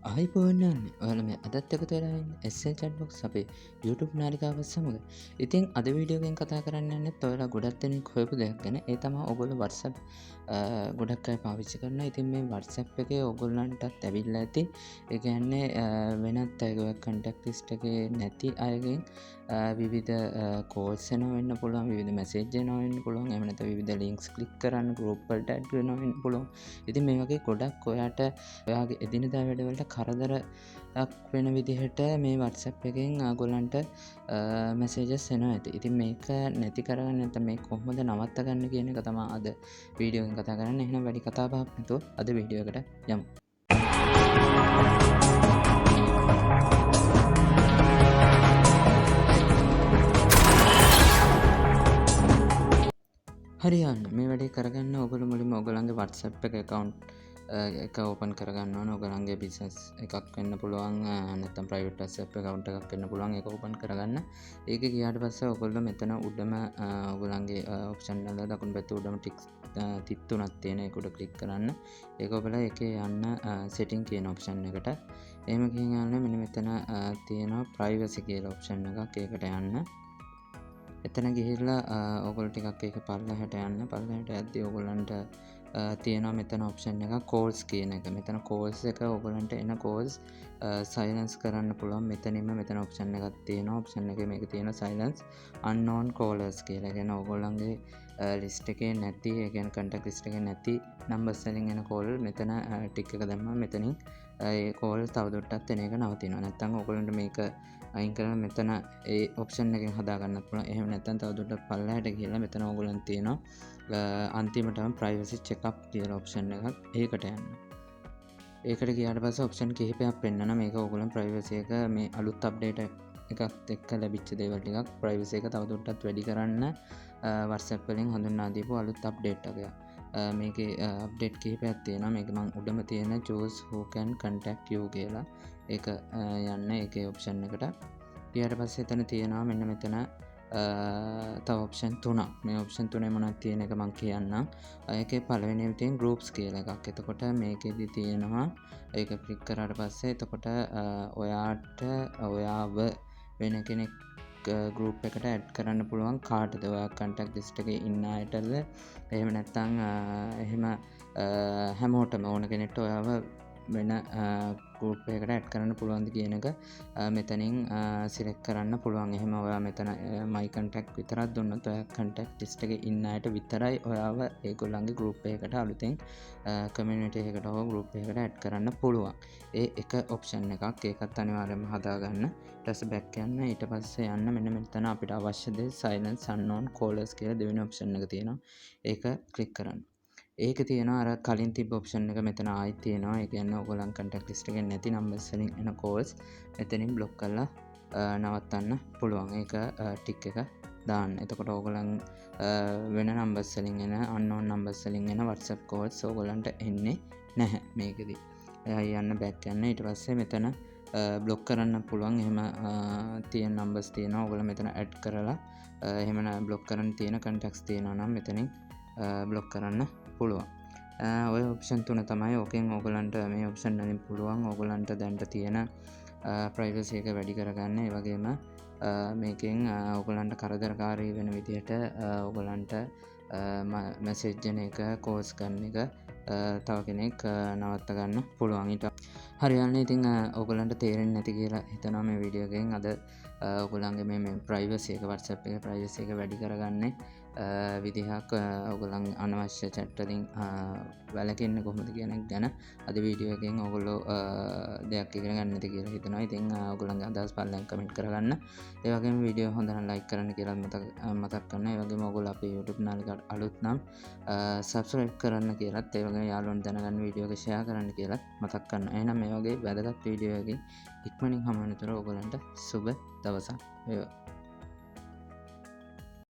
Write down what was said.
ආයුබෝවන් යාළුවනේ. ඔයාලා මේ අදත් එකතු වෙලා ඉන්නේ SL Chat Box අපේ YouTube නාලිකාවත් සමග. ඉතින් අද වීඩියෝ එකෙන් කතා කරන්න යන්නේ ඔයාලා ගොඩක් දෙනෙක් හොයපු දෙයක් ගැන. ඒ තමයි ඔයගොල්ලෝ WhatsApp ගොඩක් අය පාවිච්චි කරනවා. ඉතින් මේ WhatsApp එකේ ඔයගොල්ලන්ටත් ඇවිල්ලා ඇති. ඒ කියන්නේ වෙනත් අයගේ කන්ටැක්ට් ලිස්ට් එකේ නැති අයගෙන් විවිධ කෝල්ස් එනවා වෙන්න පුළුවන්, විවිධ මැසේජ් එනවා වෙන්න පුළුවන්, එහෙම නැත්නම් විවිධ ලින්ක්ස් ක්ලික් කරන්න ගෲප් වලට ඇඩ් වෙනවා වෙන්න පුළුවන්. ඉතින් මේ වගේ ගොඩක් ඔයාට ඔයාගේ එදිනෙදා වැඩවලට කරදරයක් වෙන විදිහට මේ WhatsApp එකෙන් ඔයගොල්ලන්ට මැසේජස් එනවා ඇති. ඉතින් මේක නැති කරගන්න නැත්නම් මේ කොහොමද නවත්ත ගන්න කියන එක තමයි අද වීඩියෝ එකෙන් කතා කරන්නේ. එහෙනම් වැඩි කතා බහක් නැතුව අද වීඩියෝ එකට යමු. හරි යාළුවනේ, මේ වැඩේ කරගන්න ඔයගොල්ලෝ මුලින්ම ඔයගොල්ලන්ගේ WhatsApp එක account එක ඕපන් කරගන්න ඕන. ඔයගොල්ලන්ගේ බිස්නස් එකක් වෙන්න පුළුවන්, නැත්නම් ප්‍රයිවට් WhatsApp account එකක් වෙන්න පුළුවන්. ඒක ඕපන් කරගන්න. ඒක ගියාට පස්සේ ඔයගොල්ලෝ මෙතන උඩම ඔයගොල්ලන්ගේ ඔප්ෂන් වල දකුණු පැත්තේ උඩම තිත් තුනක් තියෙන ඒක උඩ ක්ලික් කරන්න. ඒක ඔබලා ඒකේ යන්න සෙටින් කියන ඔප්ෂන් එකට. එහෙම ගිහින් යන්න මෙන්න මෙතන තියෙනවා ප්‍රයිවසි කියලා ඔප්ෂන් එකක්. ඒකට යන්න. එතන ගිහිල්ලා ඔයගොල්ලෝ ටිකක් ඒක පල්ලෙහාට යන්න. පල්ලෙහාට යද්දී ඔයගොල්ලන්ට තියෙනවා මෙතන ඔප්ෂන් එකක් කෝල්ස් කියන එක. මෙතන කෝල්ස් එක ඔයගොල්ලන්ට එන කෝල්ස් සයිලන්ස් කරන්න පුළුවන්. මෙතනින්ම මෙතන ඔප්ෂන් එකක් තියෙනවා. ඔප්ෂන් එකේ මේක තියෙනවා සයිලන්ස් අන්නෝන් කෝලර්ස් කියලා. ඒ කියන්නේ ඔයගොල්ලන්ගේ ලිස්ට් එකේ නැති, ඒ කියන්නේ කන්ටැක්ට් ලිස්ට් එකේ නැති නම්බර්ස් වලින් එන කෝල් මෙතන ටික් එක දැම්මම මෙතනින් ඒ කෝල් තවදුරටත් එන එක නවතිනවා. නැත්නම් ඔයගොල්ලන්ට මේක අයින් කරලා මෙතන ඒ ඔප්ෂන් එකෙන් හදා ගන්නත් පුළුවන්. එහෙම නැත්නම් තවදුරටත් පල්ලෙහාට ගිහලා මෙතන ඔයගොල්ලන් තියෙනවා අන්තිමටම ප්‍රයිවසි චෙක්අප් කියලා ඔප්ෂන් එකක්. ඒකට යන්න. ඒකට ගියාට පස්සේ ඔප්ෂන් කිහිපයක් පෙන්නනවා. මේක ඔයගොල්ලන් ප්‍රයිවසි එක මේ අලුත් අප්ඩේට් එකත් එක්ක ලැබිච්ච දේවල් ටිකක් ප්‍රයිවසි එක තවදුරටත් වැඩි කරන්න WhatsApp වලින් හඳුන්වා දීපු අලුත් අප්ඩේට් එකක්. මේකේ අප්ඩේට් කිහිපයක් තියෙනවා. මේක මං උඩම තියෙන choose who can contact you කියලා ඒක යන්න ඒකේ ඔප්ෂන් එකට. ඊට පස්සේ එතන තියෙනවා මෙන්න මෙතන තව ඔප්ෂන් තුනක්. මේ ඔප්ෂන් තුනේ මොනවද තියෙන එක මං කියන්නම්. ඒකේ පළවෙනි එක තියෙන groups කියලා එකක්. එතකොට මේකෙදි තියෙනවා ඒක ක්ලික් කරාට පස්සේ එතකොට ඔයාට ඔයාව වෙන කෙනෙක් ගෲප් එකට ඇඩ් කරන්න පුළුවන් කාටද? ඔයා කන්ටැක්ට් ලිස්ට් එකේ ඉන්න අයටද? එහෙම නැත්නම් එහෙම හැමෝටම ඕන කෙනෙක්ට ඔයාව වෙන ගෲප් එකකට ඇඩ් කරන්න පුළුවන්ද කියන එක මෙතනින් සිලෙක්ට් කරන්න පුළුවන්. එහෙම ඔයා මෙතන මයි කන්ටැක්ට් විතරක් දුන්නොත් ඔයා කන්ටැක්ට් ලිස්ට් එකේ ඉන්න අයට විතරයි ඔයාව ඒගොල්ලන්ගේ ගෲප් එකකට අලුතෙන් කමියුනිටි එකකට හෝ ගෲප් එකකට ඇඩ් කරන්න පුළුවන්. ඒ එක ඔප්ෂන් එකක්. ඒකත් අනිවාර්යයෙන්ම හදාගන්න. ඊට පස්සේ බැක් යන්න. ඊට පස්සේ යන්න මෙන්න මෙතන අපිට අවශ්‍ය දේ සයිලන්ස් අන්නෝන් කෝලර්ස් කියලා දෙවෙනි ඔප්ෂන් එක තියෙනවා. ඒක ක්ලික් කරන්න. ඒක තියෙනවා අර කලින් තිබ්බ ඔප්ෂන් එක මෙතන ආයෙත් තියෙනවා. ඒ කියන්නේ ඔයගොල්ලන් කන්ටැක්ට් ලිස්ට් එකේ නැති නම්බර්ස් වලින් එන කෝල්ස් මෙතනින් බ්ලොක් කරලා නවත්තන්න පුළුවන්. ඒක ටික් එක දාන්න. එතකොට ඔයගොල්ලන් වෙන නම්බර්ස් වලින් එන අන්නෝන් නම්බර්ස් වලින් එන WhatsApp calls ඔයගොල්ලන්ට එන්නේ නැහැ මේකෙදි. එයා යන්න බැක් යන්න. ඊට පස්සේ මෙතන බ්ලොක් කරන්න පුළුවන්. එහෙම තියෙන නම්බර්ස් තියෙනවා. ඔයගොල්ලෝ මෙතන ඇඩ් කරලා එහෙම බ්ලොක් කරන්න තියෙන කන්ටැක්ට්ස් තියෙනවා නම් මෙතනින් බ්ලොක් කරන්න පුළුවන්. ඔය ඔප්ෂන් තුන තමයි. ඕකෙන් ඕගොල්ලන්ට මේ ඔප්ෂන් වලින් පුළුවන් ඕගොල්ලන්ට දැනට තියෙන ප්‍රයිවසි එක වැඩි කරගන්න. ඒ වගේම මේකෙන් ඕගොල්ලන්ට කරදරකාරී වෙන විදිහට ඕගොල්ලන්ට මැසේජ් එන එක, කෝල්ස් ගන්න එක තව කෙනෙක් නවත්ත ගන්න පුළුවන්. ඊට හරියන්නේ ඉතින් ඕගොල්ලන්ට තේරෙන්නේ නැති කියලා හිතනවා මේ වීඩියෝ එකෙන්. අද ඕගොල්ලන්ගේ මේ ප්‍රයිවසි එක WhatsApp එකේ ප්‍රයිවසි එක වැඩි කරගන්නේ විදිහක් ඔයගොල්ලන් අනවශ්‍ය චැට් වලින් වැළකෙන්නේ කොහොමද කියන එක ගැන අද වීඩියෝ එකෙන් ඔයගොල්ලෝ දෙයක් ඉගෙන ගන්න ඇති කියලා හිතනවා. ඉතින් ඔයගොල්ලන්ගේ අදහස් පල්ලෙන් කමෙන්ට් කරගන්න. ඒ වගේම වීඩියෝ හොඳ නම් ලයික් කරන්න කියලා මතක් කරනවා. ඒ වගේම ඔයගොල්ලෝ අපේ YouTube නාලිකාවට අලුත් නම් සබ්ස්ක්‍රයිබ් කරන්න කියලත්, ඒ වගේම යාළුවන්ට දැනගන්න වීඩියෝ එක ෂෙයා කරන්න කියලත් මතක් කරනවා. එහෙනම් මේ වගේ වැදගත් වීඩියෝ එකකින් ඉක්මනින් හමු වෙනතුරු ඔයගොල්ලන්ට සුබ දවසක් වේවා.